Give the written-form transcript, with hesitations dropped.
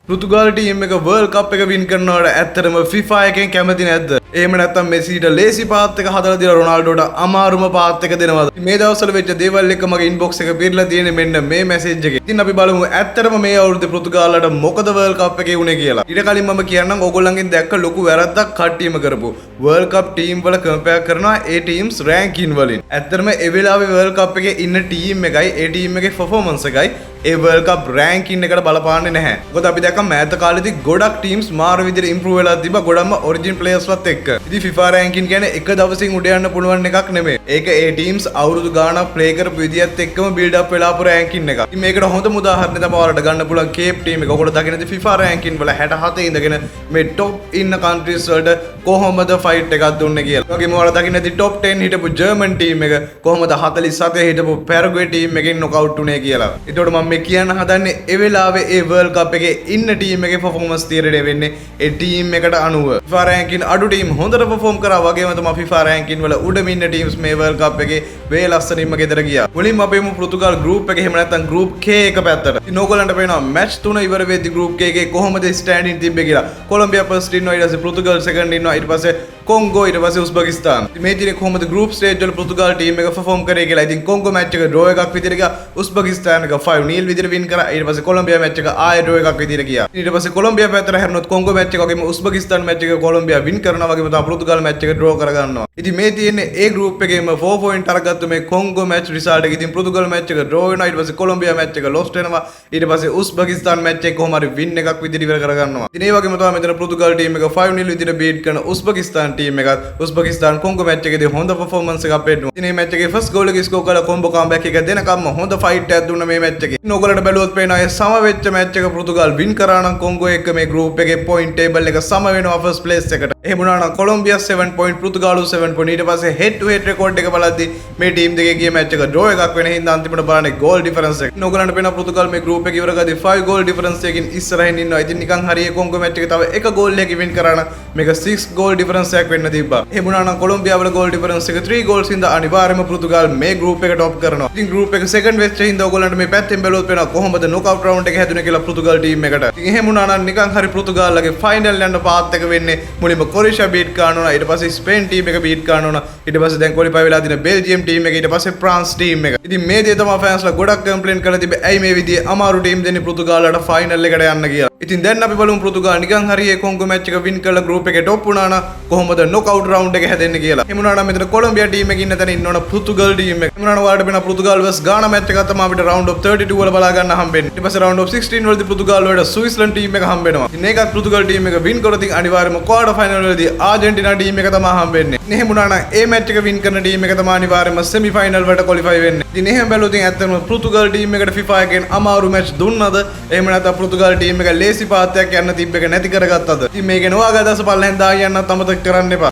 පෘතුගාල් team එක world කප් එක win කරනවට ඇත්තටම FIFA එකෙන් කැමති නැද්ද? එහෙම නැත්නම් මෙසිට ලේසි පාත් එක හදලා දීලා රොනාල්ඩෝට අමාරුම පාත් එක දෙනවද? මේ දවස්වල වෙච්ච දේවල් එක්ක මගේ ඉන්බොක්ස් එක පිරලා තියෙන්නේ මෙන්න මේ මැසේජ් එකේ. ඉතින් අපි බලමු ඇත්තටම මේ අවුරුද්දේ පෘතුගාලට මොකද වර්ල්ඩ් කප් එකේ වුනේ කියලා. ඊට කලින් මම කියන්නම්, ඕගොල්ලන්ගෙන් දැක්ක ලොකු වැරද්දක් කට්ටියම කරපු. වර්ල්ඩ් කප් ටීම් වල කම්පෙයාර් කරනවා ඒ ටීම්ස් රෑන්කින් වලින්. ඇත්තටම ඒ වෙලාවේ වර්ල්ඩ් කප් එකේ ඉන්න ටීම් එකයි ඒ ටීම් එකේ පර්ෆෝමන්ස් එකයි ඒ වර්ල්ඩ් කප් රෑන්කින් එකට බලපාන්නේ නැහැ. මොකද අපි දැක්ක මෑත කාලෙදි ගොඩක් ටීම්ස් මාර විදිහට ඉම්ප්‍රූව් වෙලා තිබ්බා, ගොඩක්ම ඔරිජින් ප්ලේයර්ස්ලත් එක්ක. ඉතින් FIFA ranking කියන්නේ එක දවසින් උඩ යන්න පුළුවන් එකක් නෙමෙයි. ඒක ඒ ටීම්ස් අවුරුදු ගාණක් ප්ලේ කරපු විදියත් එක්කම බිල්ඩ් අප් වෙලා ආපු රෑන්කින් එකක්. ඉතින් මේකට හොඳම උදාහරණය තමයි ඔයාලට ගන්න පුළුවන් කේප් ටීම් එක. ඔයගොල්ලෝ දකින්න ඇති FIFA ranking වල 67 ඉඳගෙන මේ টොප් ඉන්න කන්ට්‍රීස් වලට කොහොමද ෆයිට් එකක් දුන්නේ කියලා. ඒ වගේම ඔයාලා දකින්න ඇති টොප් 10 හිටපු ජර්මන් ටීම් එක කොහොමද 47 හිටපු පැරගුවේ ටීම් එකෙන් නොකවුට් වුනේ කියලා. ඒතකොට මම මේ කියන්න හදන්නේ ඒ වෙලාවේ ඒ වර්ල්ඩ් කප් එකේ ඉන්න ටීම් එකේ පර්ෆෝමන්ස් තීරණය වෙන්නේ ඒ ටීම් එකට අනුව. FIFA ranking අඩු ටීම් හොඳට පර්ෆෝම් කරා වගේම තමයි FIFA ranking වල උඩම ඉන්න ටීම්ස් මේ වර්ල්ඩ් කප් එකේ වේ ලස්සනින්ම ගෙදර ගියා. මුලින්ම අපි යමු පෘතුගාල් ගෲප් එක, එහෙම නැත්නම් ගෲප් K එක පැත්තට. ඉතින් ඕගොල්ලන්ට පේනවා මැච් තුන ඉවර වෙද්දි ගෲප් K එකේ කොහොමද ස්ටෑන්ඩින් තිබ්බේ කියලා. කොලොම්බියා ෆස්ට් ඉන්නවා, ඊට පස්සේ පෘතුගාල් සෙකන්ඩ් ඉන්නවා, ඊට පස්සේ කොංගෝ, ඊට පස්සේ උස්බෙකිස්තාන්. ඉතින් මේ තියෙන්නේ කොහොමද ගෲප් ස්ටේජ් වල පෘතුගාල් ටීම් එක පර්ෆෝම් කරේ කියලා. ඉතින් කොංගෝ මැච් එක ඩ්‍රෝ එකක් විදිහට ගියා. උස්බෙකිස්තාන් එක 5-0 විදිහට වින් කරා. ඊට පස්සේ කොලොම්බියා මැච් එක ආයෙ ඩ්‍රෝ එකක් විදිහට ගියා. ඊට පස්සේ කොලොම්බියා පැත්තට හැරුණොත් කොංගෝ මැච් එක වගේම උස්බෙකිස්තාන් මැච් එක කොලොම්බියා වින් කරනවා වගේම තමයි පෘතුගාල් මැච් එක ඩ්‍රෝ කරගන්නවා. ඉතින් මේ තියෙන්නේ ඒ ගෲප් එකේම 4 පොයින්ට් අරගත්තු මේ කොංගෝ මැච් රිසල්ට් එක. ඉතින් පෘතුගාල් මැච් එක ඩ්‍රෝ වෙනවා. ඊට පස්සේ කොලොම්බියා මැච් එක ලොස්ට් වෙනවා. ඊට පස්සේ උස්බෙකිස්තාන් මැච් එක කොහොම හරි වින් එකක් විදිහට ඉවර කරගන්නවා. ඉතින් ඒ වගේම තමයි මෙතන පෘතුගාල් ටීම් එක 5-0 විදිහට බීට් කරන උස්බෙකිස්තාන් ටීම් එකත් උස්බෙකිස්තාන් කොංගෝ මැච් එකේදී හොඳ පර්ෆෝමන්ස් එකක් පෙන්නුවා. ඉතින් මේ මැච් එකේ ෆස්ට් ගෝල් එක ස්කෝර් කරලා කොම්බෝ කම්බැක් එක දෙනකම්ම හොඳ ෆයිට් එකක් දුන්න මේ මැච් එකේ. ඉතින් ඔයගොල්ලන්ට බැලුවොත් පේනවා ඒ සම වෙච්ච මැච් එක පෘතුගාල් වින් කරා නම් කොංගෝ එක්ක මේ ගෲප් එකේ පොයින්ට් ටේබල් එක සම වෙනවා ෆස්ට් ප්ලේස් එකට. එහෙම වුණා නම් කොලොම්බියා 7 පොයින්ට්, පෘතුගාලු 7 පොයින්ට්. ඊට පස්සේ හෙඩ් ටු හෙඩ් රෙකෝඩ් එක බලද්දි මේ ටීම් දෙකේ ගිය මැච් එක ඩ්‍රෝ එකක් වෙන හින්දා අන්තිමට බලන්නේ ගෝල් ඩිෆරන්ස් එක. ඉතින් ඔයගොල්ලන්ට පේනවා පෘතුගාල් මේ ගෲප් එක ඉවර කරද්දි 5 ගෝල් ඩිෆරන්ස් එකකින් ඉස්සරහින් ඉන්නවා. ඉතින් නිකන් හරිය කොංගෝ මැච් එක තව එක ගෝල් එකකින් වින් කරා නම් මේක 6 ගෝල් ඩිෆරන්ස් එකක් වෙන්න තිබ්බා. එහෙම වුණා නම් කොලොම්බියා වල ගෝල් ඩිෆරන්ස් එක 3 ගෝල්ස් හින්දා අනිවාර්යයෙන්ම පෘතුගාල් මේ ගෲප් එක ටොප් කරනවා. ඉතින් ගෲප් එක සෙකන්ඩ් වෙච්ච හින්දා ඔයගොල්ලන්ට මේ පැත්තෙන් බැලුවොත් පේනවා කොහොමද නොකවුට් රවුන්ඩ් එක හැදුනේ කියලා පෘතුගාල් ටීම් එකට. ඉතින් එහෙම වුණා නම් නිකන් හරි පෘතුගාල්ලගේ ෆයිනල් යන්න පාත් එක වෙන්නේ මුලින්ම ක්‍රොඒෂියා බීට් කරන්න ඕන, ඊට පස්සේ ස්පේන් ටීම් එක බීට් කරන්න ඕන, ඊට පස්සේ දැන් ක්වොලිෆයි වෙලා තියෙන බෙල්ජියම් ටීම් එක, ඊට පස්සේ ෆ්‍රාන්ස් ටීම් එක. ඉතින් මේ දේ තමයි ෆෑන්ස්ලා ගොඩක් කම්ප්ලේන් කරලා තිබ්බේ, ඇයි මේ විදිහේ අමාරු ටීම් දෙන්නේ පෘතුගාලට ෆයිනල් එකට යන්න කියලා. ඉතින් දැන් අපි බලමු පෘතුගාල් නිකන් හරි ඒ කොංගෝ මැච් එක වින් කරලා ගෲප් එකේ ටොප් වුණා නම් කොහොමද නොකවුට් රවුන්ඩ් එක හැදෙන්නේ කියලා. එහෙම වුණා නම් මෙතන කොලොම්බියා ටීම් එක ඉන්න තැන ඉන්න ඕන පෘතුගල් ටීම් එක. එහෙම වුණා නම් ඔයාලට වෙන පෘතුගාල් වර්සස් ගානා මැච් එකක් තමයි අපිට රවුන්ඩ් ඔෆ් 32 වල බලා ගන්න හම්බෙන්නේ. ඊට පස්සේ රවුන්ඩ් ඔෆ් 16 වලදී පෘතුගාල් වලට ස්විස්ලන්ඩ් ටීම් එක හම්බෙනවා. ඉතින් ඒකත් පෘතුගල් ටීම් එක වින් කරොත් ඉතින් අනිවාර්යයෙන්ම ක්වාටර් ෆයිනල් වලදී ආජන්ටිනා ටීම් එක තමයි හම්බෙන්නේ. ඉතින් එහෙම වුණා නම් ඒ මැච් එක වින් කරන ටීම් එක තමයි අනිවාර්යයෙන්ම සෙමි ෆයිනල් වලට ක්වොලිෆයි වෙන්නේ. ඉතින් එහෙම බැලුවොත් ඉතින් ඇත්තටම පෘතුගල් ටීම් එකට FIFA එකෙන් අමාරු මැච් දුන්නද, එහෙම නැත්නම් පෘතුගල් ටීම් එක ලේසි පාත් එකක් යන්න තිබ්බ එක නැති කරගත්තද? ඉතින් මේ ගැන ඔයාගේ අදහස පල්ලෙන් දාන්න යන්නත් අමතක කරන්න එපා.